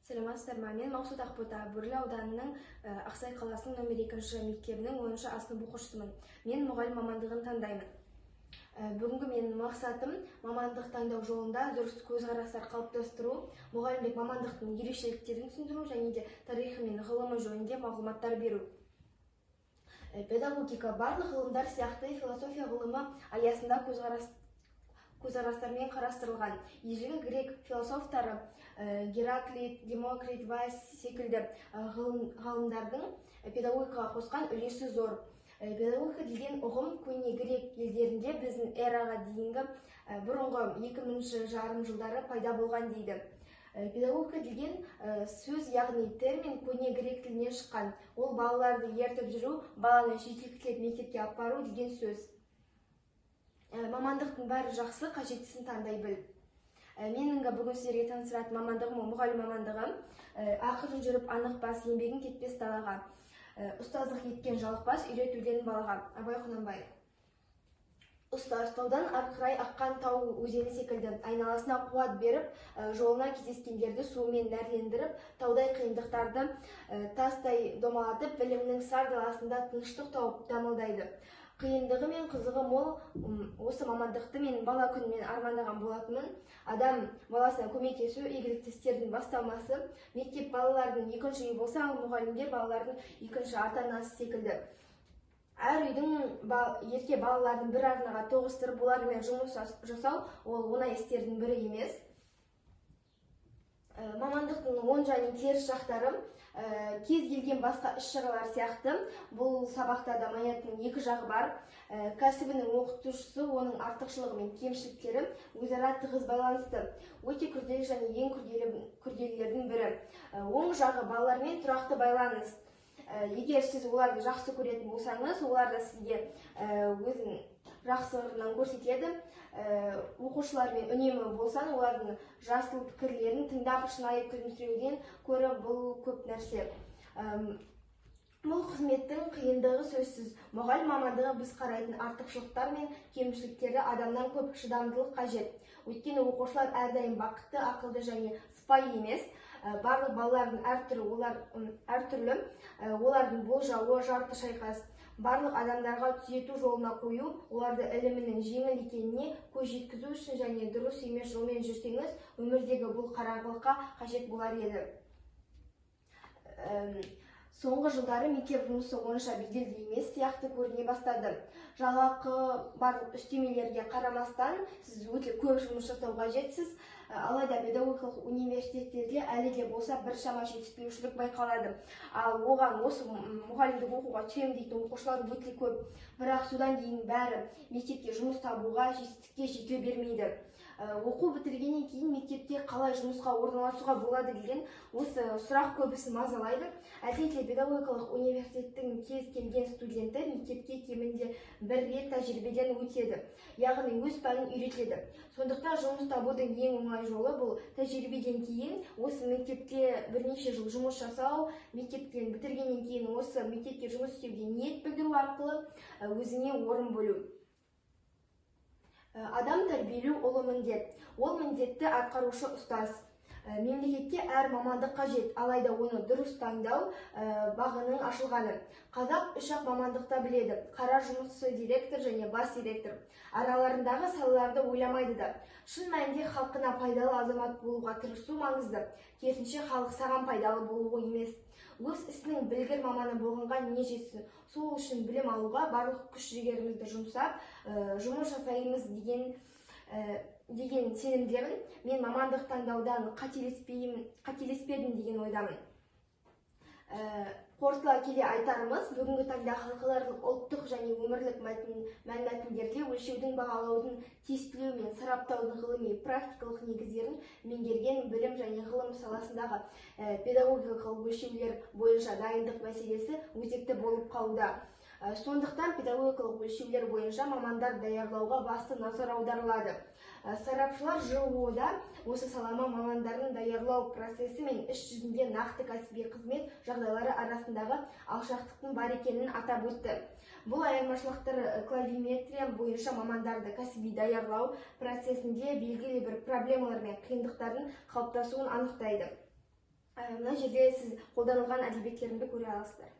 Саламатсыздар ма? Мен Мақсұт Ақбота, Бөрлі ауданының Ақсай қаласының номер 2 мектебінің 10 А сынып оқушысымын. Мен мұғалім мамандығын таңдаймын. Бүгінгі менің мақсатым – мамандық таңдау жолында дұрыс көзқарастар қалыптастыру, мұғалімдік мамандықтың ерекшеліктерін түсіндіру және де тарихы мен ғылымы жөнінде мағлұматтар беру. Педагогика барлық ғылымдар сияқты философия ғылымы аясында көзқарастармен қарастырылған. Ежелгі грек философтары Гераклит, Демокрит, Вайс секілді ғалымдардың педагогикаға қосқан үлесі зор. Педагогика деген ұғым көне грек елдерінде біздің эраға дейінгі бұрынғы 2000 жарым жылдары пайда болған дейді. Педагогика деген сөз, яғни термин, көне грек тілінен шыққан. Ол балаларды ертіп жүру, баланы жетектеп мектепке апару деген сөз. Мамандықтың бәрі жақсы, қажеттісін таңдай біл. Менің бүгін сіздерге таныстыратын мамандығым – ол мұғалім мамандығы. Ақырын жүріп анық бас, еңбегің кетпес далаға. Ұстаздық еткен жалықпас, үйретуден балаға. Абай Құнанбаев. Ұстаз таудан арқырай аққан тау өзені секілді айналасына қуат беріп, жолына кездескендерді суымен нәрлендіріп, таудай қиындықтарды тастай домалатып, білімнің сар даласында тыныштық тауып дамылдайды. Қиындығы мен қызығы мол осы мамандықты мен бала күнімнен армандаған болатынмын. Адам баласына көмектесу – игілікті істердің бастамасы. Мектеп балалардың екінші үйі болса, ал мұғалімдер балалардың екінші ата анасы секілді. Әр үйдің ерке балаларын бір арнаға тоғыстырып, олармен жұмыс жасау – ол оңай істердің бірі емес. Мамандықтың оң және теріс жақтары. Кез келген басқа іс-шаралар сияқты, бұл сабақта да монетаның екі жағы бар. Кәсібінің оқытушысы, оның артықшылығы мен кемшіліктері өзара тығыз байланысты, өте күрделі және ең күрделілердің бірі. Оң жағы – балалармен тұрақты байланыс. Егер сіз оларды жақсы көретін болсаңыз, олар да сізге өзін жақсы қырынан көрсетеді. Оқушылармен үнемі болсаң, олардың жасыл пікірлерін тыңдап, шынайы күлімсіреуден көрі бұл көп нәрсе. Бұл қызметтің қиындығы сөзсіз. Мұғалім мамандығы біз қарайтын артықшылықтар мен кемшіліктері. Адамнан көп шыдамдылық қажет, өйткені оқушылар әрдайым бақытты, ақылды және сыпайы емес. Барлық балалардың әртүрлі, олар әртүрлі. Олардың болжауы жарты шайқас. Барлық адамдарға түзету жолына қою, оларды ілімінің жеңіл екеніне көз жеткізу үшін және дұрыс емес жолмен жүрсеңіз, өмірдегі бұл қараңғылыққа қажет болар еді. Соңғы жылдары мектеп жұмысы онша беделді емес сияқты көріне бастады. Жалақы, барлық үстемелерге қарамастан, сіз өте көп жұмыс жасау қажетсіз. Алайда педагогикалық университеттерде әлі де болса біршама жетіспеушілік байқалады. Ал оған осы мұғалімдік оқуға түсемін дейтін оқушылар өте көп, бірақ содан кейін бәрі мектепке жұмыс табуға, жетістікке жете бермейді. Оқу бітіргеннен кейін мектепте қалай жұмысқа орналасуға болады деген осы сұрақ көбісін мазалайды. Әсіресе педагогикалық университеттің кез келген студенті мектепке кемінде бір рет тәжірибеден өтеді, яғни өз пәнін үйретеді. Сондықтан жұмыс табудың ең оңай жолы – бұл тәжірибеден кейін осы мектепте бірнеше жыл жұмыс жасау, мектептен бітіргеннен кейін осы мектепте жұмыс істеуге ниет білдіру арқылы өзіңе орын бөлу. Адам тәрбиелеу – ұлы міндет, ол міндетті атқарушы – ұстаз. Мемлекетке әр мамандық қажет, алайда оны дұрыс таңдау бағының ашылғаны. Қазақ үш-ақ мамандықта біледі: қара жұмысшы, директор және бас директор. Араларындағы салаларды ойламайды да. Шын мәнінде халқына пайдалы азамат болуға тырысу маңызды, керісінше халық саған пайдалы болуы емес. Өз ісінің білгір маманы болғанға не жетсін? Сол үшін білім алуға барлық күш жігерімізді жұмсап, жұмыс жасаймыз деген сенімдемін. Мен мамандық таңдаудан қателеспедім деген ойдамын. Қорытыла келе айтарымыз, бүгінгі таңда халықаралық, ұлттық және өмірлік мәнмәтіндерде өлшеудің, бағалаудың, тестілеу мен сараптаудың ғылыми практикалық негіздерін меңгерген білім және ғылым саласындағы педагогикалық өлшеулер бойынша дайындық мәселесі өзекті болып қалуда. Сондықтан педагогикалық өлшеулер бойынша мамандар даярлауға басты назар аударылады. Сарапшылар ЖОО-да осы салама мамандарын даярлау процесі мен іс жүзінде нақты кәсіби қызмет жағдайлары арасындағы алшақтықтың бар екенін атап өтті. Бұл айырмашылықтар квалиметрия бойынша мамандарды кәсіби даярлау процесінде белгілі бір проблемалар мен қиындықтардың қалыптасуын анықтайды. Мына жерде сіз қолданылған әдебиеттерімді көре аласыздар.